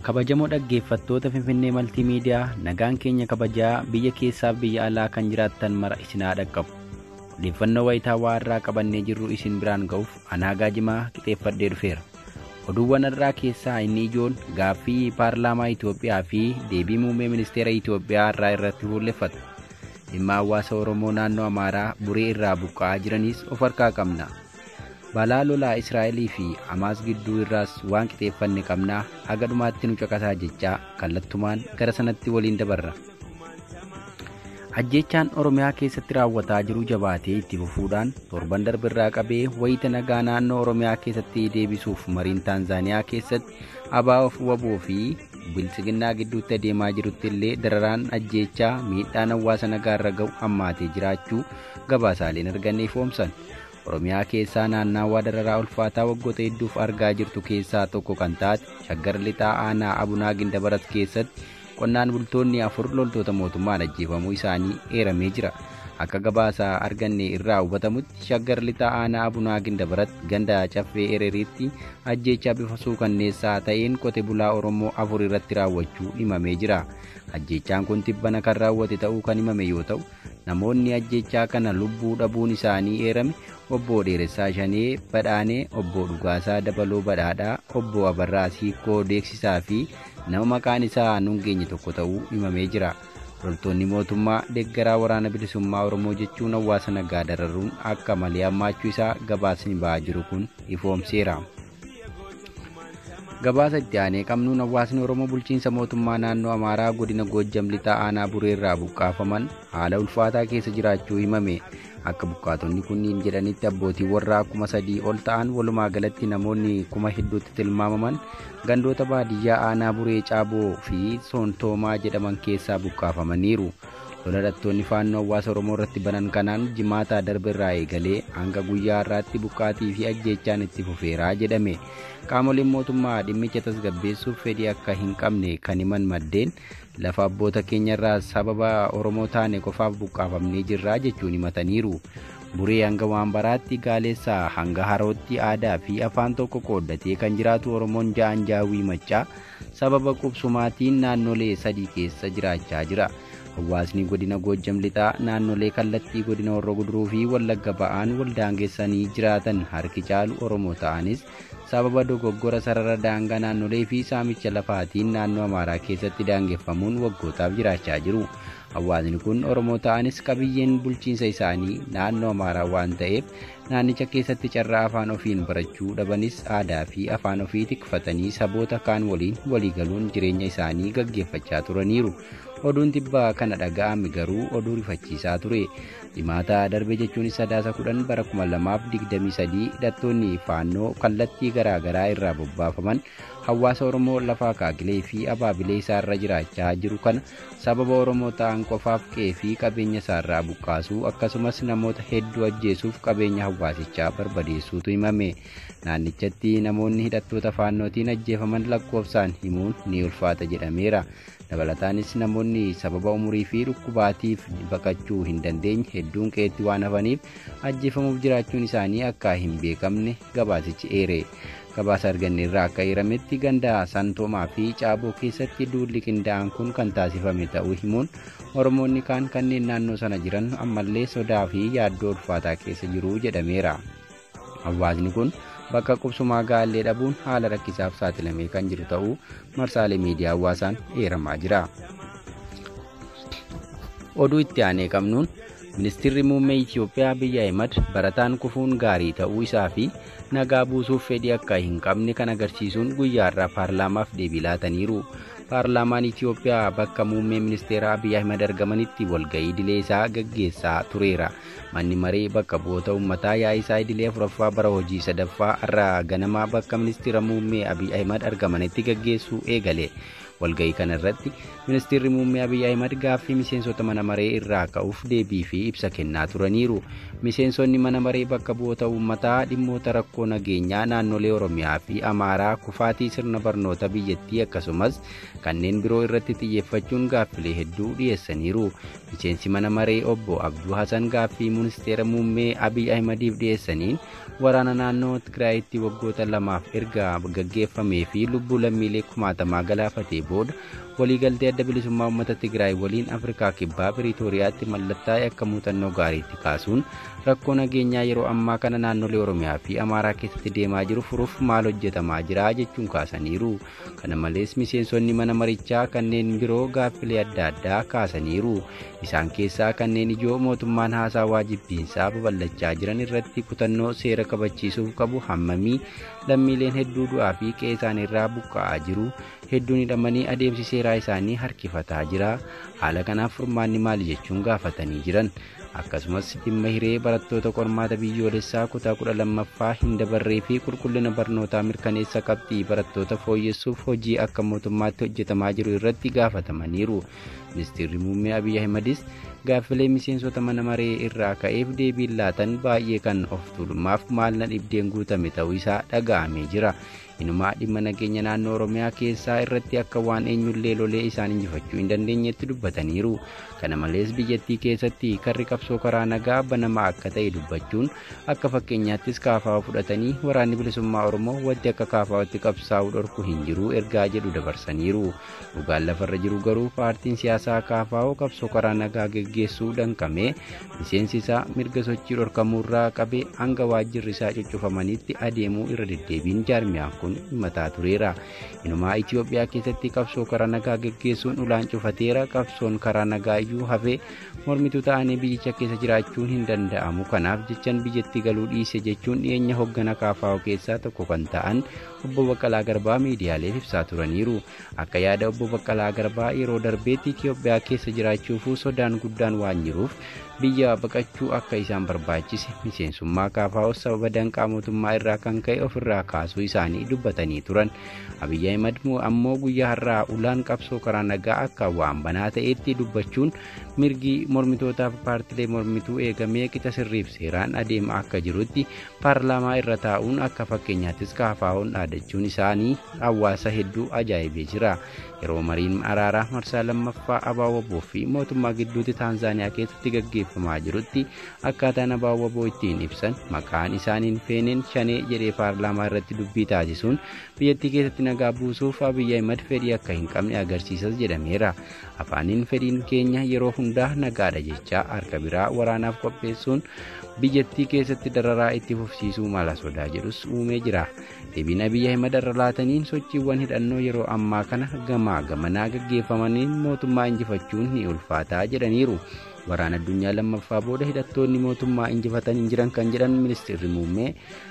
Kabajamoo dhaggeeffattoota Finfinnee Maltiimiidiyaa, nagaan keenya kabajaa biyya keessaaf biyya alaa kan jiraattan mara isin haa dhaqqabu. Odeeffannoo wayitaawaa irraa qabannee jirru isin biraan ga'uuf anaa Jimaa qixeeffadhee dhufeera. Oduuwwan irraa keessaa inni ijoon gaaffii paarlaamaa Itoophiyaa fi deebii muummee ministeera Itoophiyaa irraa irratti fuulleffata. Dhimma hawaasa Oromoo naannoo Amaaraa Buree irraa buqqa'aa jiraniis of harkaa qabna. Balaa lolaa Israa'elii fi Hamaas gidduu irraas waan qixeeffanne qabnaa, haga dhumaatti nu caqasaa jechaa kallattumaan gara sanatti waliin dabarra. Ajjeechaan Oromiyaa keessatti raawwataa jiru jabaatee itti fufuudhaan torban darbe irraa qabee wayita nagaa naannoo Oromiyaa keessatti deebisuuf mariin Taanzaaniyaa keessatti ABO WBO fi Biltsiginnaa gidduutti adeemaa jirutti illee dararaan ajjeechaa miidhaan hawaasa nagaa irra ga'u hammaatee jiraachuu gabaasaaleen arganne ifoomsan. Oromiyaa keessaa naannawaa dararaa ulfaataa waggoota hedduuf argaa jirtu keessaa tokko kan taate Shaggar Lixaa Aanaa Abunaa Gindabarat keessatti qonnaan bultoonni 4 loltoota mootummaan ajjeefamuu isaanii eeramee jira. Akka gabaasaa arganne irraa hubatamutti Shaggar Lixaa Aanaa Abunaa Gindabarat ganda Caffee Ereeriitti ajjeechaa bifa suukanneessaa ta'een qote bulaa Oromoo 4 irratti raawwachuu himamee jira. Ajjeechaan kun tibbana kan raawwate ta'uu kan himame yoo ta'u, namoonni ajjeechaa kana lubbuu dhabuun isaanii eerame Obbo Dheeressaa Shanee Badhaanee, Obbo Dhugaasaa Dabaloo Badhaadhaa, Obbo Abarraa Siikoo Deeksisaa fi nama maqaan isaa nun geenye tokko ta'uu himamee jira. Loltoonni mootummaa deeggaraa waraana bilisummaa Oromoo jechuun hawaasa nagaa dararuun akka malee hammaachuu isaa gabaasni ba'aa jiru kun ifoomseera. Gabaasa itti aanee qabnuun hawaasni Oromoo bulchiinsa mootummaa naannoo Amaaraa godina Goojjam Lixaa Aanaa Buree irraa buqqaafaman haala ulfaataa keessa jiraachuu himame. Akka buqqaatonni kunniin jedhanitti abbootii warraa 3,000 ol ta'an walumaa galatti namoonni 5,000 hedduutti tilmaamaman gandoota baadiyyaa Aanaa Buree Caaboo fi Soontoomaa jedhaman keessaa buqqaafamaniiru. Lola hidhattoonni faannoo hawaasa Oromoo irratti banan kanaan jimaata darbe irraa eegalee hanga guyyaa har'aatti buqqaatii fi ajjeechaan itti fufeeraa jedhame. Qaamoleen mootummaa dhimmicha tasgabbeessuuf fedhii akka hin qabne kan himan maddeen lafa abboota keenya irraa sababa Oromoo taane qofaaf buqqaafamnee jirraa jechuun himataniiru. Buree hanga Waanbaraatti, Gaaleessaa hanga Harootti aadaa fi afaan tokko qooddatee kan jiraatu Oromoon ja'an jaawwii maccaa sababa qubsumaatiin naannolee 3 keessa jiraachaa jira. Hawaasni godina Goojjam Lixaa naannolee kallattii godina Horroo Guduruu fi Wallagga ba'aan waldaangeessanii jiraatan harki caalu Oromoo ta'anis sababa dogoggora sarara daangaa naannolee fi saamicha lafaatiin naannoo Amaaraa keessatti daangeffamuun waggootaaf jiraachaa jiru. Hawaasni kun Oromoo ta'anis qabiyyeen bulchiinsa isaanii naannoo Amaaraa waan ta'eef naannicha keessatti carraa afaan ofiin barachuu dhabanis aadaa fi afaan ofii tikfatanii saboota kaan waliin waliigaluun jireenya isaanii gaggeeffachaa turaniiru. Oduun tibbaa kana dhaga'ame garuu oduu rifachiisaa ture. Jimaata darbe jechuun sadaasa 10 bara 2023 hidhattoonni faannoo kallattii garaagaraa irraa bobbaafaman hawaasa Oromoo lafa akaakilee fi abaabilee isaarra jiraachaa jiru kana sababa Oromoo ta'an qofaaf qe'ee fi qabeenya isaarraa buqqaasuu akkasumas namoota hedduu ajjeesuuf qabeenya hawaasichaa barbadeessuutu himame. Naannichatti namoonni hidhattoota faannootiin ajjeefaman lakkoofsaan himuun ni ulfaata jedhameera. Dabalataanis namoonni sababa umurii fi dhukkubaatiif baqachuu hin dandeenye hedduun qe'eetti waan hafaniif ajjeefamuuf jiraachuun isaanii akka hin beekamne gabaasichi eere. Gabaasa arganne irraa akka eerametti ganda Santoomaa fi Caaboo keessatti duulli qindaa'aan kun kan taasifame ta'uu himuun Oromoonni kaan kanneen naannoo sana jiran ammallee sodaa fi yaaddoo ulfaataa keessa jiru jedhameera. Hawaasni kun bakka qubsumaa gaallee dhabuun haala rakkisaaf saaxilamee kan jiru ta'uu marsaalee miidiyaa hawaasaan eeramaa jira. Oduu itti aanee qabnuun Ministeerri muummee Itoophiyaa Abiy Ahimad barataan kufuun gaarii ta'uu isaa fi nagaa buusuuf fedhii akka hin qabne kan agarsiisuun guyyaa har'aa paarlaamaaf deebii laataniiru. Paarlaamaan Itoophiyaa bakka muummee ministeera Abiy Ahimad argamanitti walga'ii idilee isaa gaggeessaa tureera. Manni maree bakka bu'oota uummataa yaa'ii isaa idilee 4ffaa bara hojii 3ffaa har'a ganama bakka ministeera muummee Abiy Ahimad argamanitti gaggeessuu eegale. Walga'ii kana irratti Ministeerri Muummee Abiyyi Ahimad gaaffii miseensota mana maree irraa ka'uuf deebii fi ibsa kennaa turaniiru. Miseensonni mana maree bakka bu'oota uummataa dhimmoota rakkoo nageenyaa naannolee Oromiyaa fi Amaaraa, kufaatii sirna barnoota biyyattii akkasumas kanneen biroo irratti xiyyeeffachuun gaaffilee hedduu dhiyeessaniiru. Miseensi mana maree obbo Abduu Hasan gaaffii Ministeera Muummee Abiyyi Ahimadiif dhiyeessaniin waraana naannoo Tigraayitti waggoota lamaaf erga gaggeeffamee fi lubbuu lammiilee kumaatamaa galaafatee booda waliigaltee adda bilisummaa uummata Tigraay waliin Afrikaa Kibbaa Piriitooriyaatti mallattaa'e akka muuxannoo gaariitti kaasuun rakkoo nageenyaa yeroo ammaa kana naannolee Oromiyaa fi Amaaraa keessatti deemaa jiru furuuf maal hojjetamaa jira jechuun kaasaniiru. Kana malees miseensonni mana marichaa kanneen biroo gaaffilee adda addaa kaasaniiru. Isaan keessaa kanneen ijoo mootummaan haasaa waajibbiinsaa babal'achaa jiran irratti kutannoo seera kabachiisuuf qabu hammamii, lammiileen hedduu du'aa fi qe'ee isaaniirraa buqqa'aa jiru, hedduun hidhamanii adeemsi seeraa isaanii harkifataa jira. Haala kanaaf furmaanni maali jechuun gaafatanii jiran. Akkasumas dhimma hiree barattoota qormaata biyyoolessaa kutaa 12ffaa hin dabarree fi qulqullina barnootaa mirkaneessa qabxii barattoota fooyyessuuf hojii akka mootummaatti hojjetamaa jiru irratti gaafatamaniiru. Ministeerri Muummee Abiyyi Ahimadis gaaffilee miseensota mana maree irraa ka'eef deebiin laatan baay'ee kan of tuulummaaf maal na dhibdeen guutame ta'uu isaa dhaga'amee jira. Inumaa dhimma nageenya naannoo Oromiyaa keessaa irratti akka waan eenyullee lolee isaan injifachuu hin dandeenyetti dubbataniiru. Kana malees biyyattii keessatti karri qabsoo karaa nagaa banamaa akka ta'e dubbachuun akka fakkeenyaattis KFO fudhatanii waraanni bilisummaa Oromoo wanti akka KFOtti qabsaa'uu dhorku hin jiru ergaa jedhu dabarsaniiru. Dhugaan lafarra jiru garuu paartiin siyaasaa KFO qabsoo karaa nagaa geggeessuu danqamee miseensi isaa mirga sochii dhorkamuurraa qabee hanga waajjirri isaa cuccufamanitti adeemuu irra deddeebiin jaarmiyaan kun himataa tureera. Inumaa Itoophiyaa keessatti qabsoo karaa nagaa geggeessuun ulaan cufateera. Qabsoon karaa nagaa iyyuu hafee mormituu ta'anii biyyicha keessa jiraachuun hin danda'amu. Kanaaf jechan biyyatti galuu dhiise jechuun dhiyeenya hoggana KFO keessaa tokko kan ta'an obbo Baqqalaa Garbaa miidiyaaleef ibsaa turaniiru. Akka yaada obbo Baqqalaa Garbaa yeroo darbeetti Itoophiyaa keessa jiraachuufuu sodaan guddaan waan jiruuf biyya baqachuu akka isaan barbaachise miseensummaa KFO sababa danqaa mootummaa irraa kan ka'e ofirraa kaasuu isaanii dubbatanii turan. Abiyyi Ahimad ammoo guyyaa har'aa ulaan qabsoo karaa nagaa akka waan banaa ta'etti dubbachuun mirgi mormitootaaf paartilee mormituu eegamee qixa sirriif seeraan adeema akka jirutti paarlaamaa irra taa'uun akka fakkeenyaattis KFO'n dhaadachuun isaanii hawaasa hedduu ajaa'ibee jira. Yeroo mariin araaraa marsaa lammaffaa ABO fi mootummaa gidduutti Taanzaaniyaa keessatti gaggeeffamaa jirutti akkaataan ABO ittiin ibsan maqaan isaaniin feeneen shanee jedhee paarlaamaa irratti dubbii taasisuun biyyattii keessatti nagaa buusuuf Abiyyi Ahimad fedhii akka hin qabne agarsiisas jedhameera. Afaaniin fedhiin keenya yeroo hundaa nagaadha jechaa harka biraa waraanaaf qopheessuun biyyattii keessatti dararaa itti fufsiisuu mala sodaa jedhus uumee jira. Deebiin Abiyyi Ahimad irra laataniin sochiiwwan hidhannoo yeroo ammaa kana gamaa gamanaa gaggeeffamaniin mootummaa injifachuun ni ulfaataa jedhaniiru. Waraana addunyaa lammaffaa booda hidhattoonni mootummaa injifatan hin jiran kan jedhan ministeerri muummee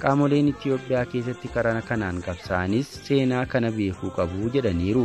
qaamoleen Itoophiyaa keessatti karaa kanaan qabsaa'anis seenaa kana beekuu qabu jedhaniiru.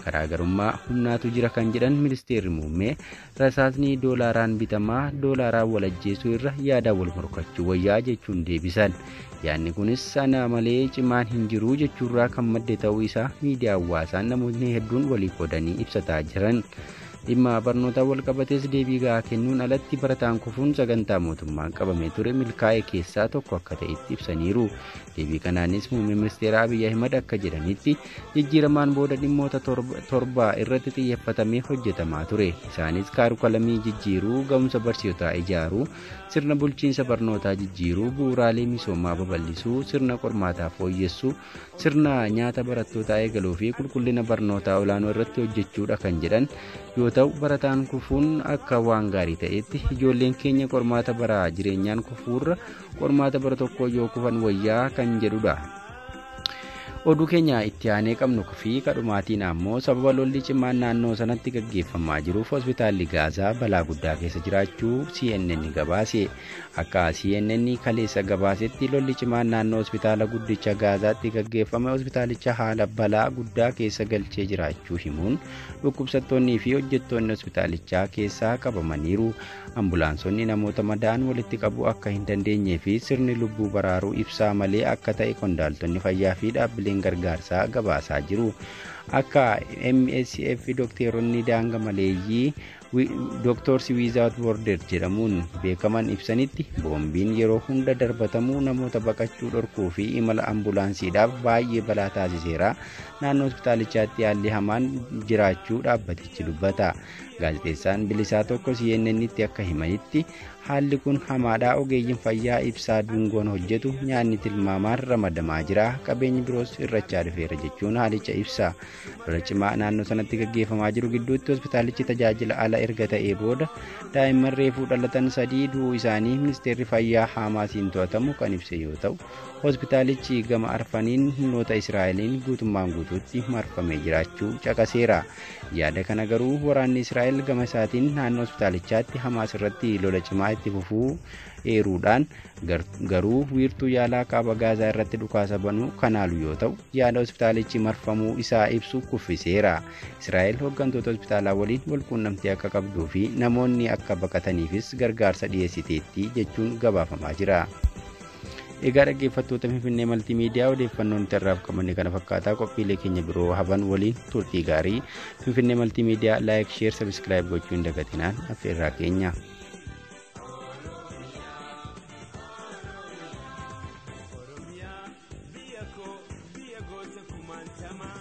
Garaagarummaa humnaatu jira kan jedhan ministeerri muummee rasaasni doolaaraan bitamaa doolaaraan wal ajjeesuu irra yaadaan wal morkachuu wayyaa jechuun deebisan. Yaadni kunis sana malee cimaan hin jiru jechuurraa kan madde ta'uu isaa miidiyaa hawaasaan namoonni hedduun walii qoodanii ibsataa jiran. Dhimma barnootaa wal qabatees deebii gahaa kennuun alatti barataan kufuun sagantaa mootummaan qabamee ture milkaa'e keessaa tokko akka ta'etti ibsaniiru. Deebii kanaanis muummee ministeera Abiyyi Ahimad akka jedhanitti jijjiiramaan booda dhimmoota torba irratti xiyyeeffatamee hojjetamaa ture. Isaanis kaarikulamii jijjiiruu, ga'umsa barsiisotaa ijaaruu, sirna bulchiinsa barnootaa jijjiiruu, bu'uuraalee misoomaa babal'isuu, sirna qormaataa fooyyessuu, sirna nyaata barattootaa eegaluu fi qulqullina barnootaa olaanoo irratti hojjechuudha kan jedhan yoo ta'u barataan kufuun akka waan gaarii ta'etti ijoolleen keenya qormaata bara jireenyaan kufuurra qormaata bara tokko yoo kufan wayyaa kan jedhudha. Oduu keenya itti aanee qabnu fi kadhumaatiin ammoo sababa lolli cimaan naannoo sanatti gaggeeffamaa jiruuf hospitaalli Gaazaa balaa guddaa keessa jiraachuu CNN gabaase. Akka CNN kaleessa gabaasetti lolli cimaan naannoo hospitaala guddicha Gaazaatti gaggeeffame hospitaalicha haala balaa guddaa keessa galchee jiraachuu himuun dhukkubsattoonnii fi hojjettoonni hospitaalichaa keessaa qabamaniiru. Ambulaansonni namoota madaa'an walitti qabuu akka hin dandeenyee fi sirni lubbuu baraaruu ibsaa malee akka ta'e qondaaltonni fayyaa fi dhaabbileen dhaabbileen gargaarsaa gabaasaa jiru. Akka MSF dookteeronni daangaa maleeyyii Doctors Without Borders jedhamuun beekaman ibsanitti, boombiin yeroo hunda darbatamu namoota baqachuu dhorkuu fi imala ambulaansiidhaaf baay'ee balaa taasiseera. Naannoo hospitaalichaatti haalli hamaan jiraachuu dhaabbatichi dubbata. Gaazexeessaan bilisaa tokko CNN'tti akka himanitti, haalli kun hamaadha. Ogeeyyiin fayyaa ibsaa dungoon hojjetu, nyaanni tilmaamaan ramadamaa jira, qabeenyi biroos hir'achaa dhufeera jechuun haalicha ibsa. Lola cimaa naannoo sanatti gaggeeffamaa jiru gidduutti hospitaalichi tajaajila ala erga ta'ee booda daa'imman reefuu dhalatan 3 du'uu isaanii ministeerri fayyaa Haamaasiin to'atamu kan ibse yoo ta'u, hospitaalichi gama arfaniin humnoota Israa'eliin guutummaan guutuutti marfamee jiraachuu caqaseera. Yaada kana garuu waraanni Israa'el gama isaatiin naannoo hospitaalichaatti Hamaas irratti lola cimaa itti fufuu eeruudhaan, garuu wiirtuu yaalaa kaaba Gaazaa irratti dhukaasa banuu kan haalu yoo ta'u, yaada hospitaalichi marfamuu isaa ibsu kuffiseera. Israa'el hooggantoota hospitaalaa waliin walquunnamtii akka qabduu fi namoonni akka baqataniifis gargaarsa dhiyeessiteetti jechuun gabaafamaa jira. Egaa dhaggeeffattoota Finfinnee Maltiimiidiyaa, odeeffannoon nuti irraaf qabanne kana fakkaataa. Qophiilee keenya biroo hafan waliin turtii gaarii. Finfinnee Maltiimiidiyaa like, share, subscribe gochuu hin dagatinaan affeerraa keenya. Oromiyaa biyya koo, biyya goota kumaantamaa.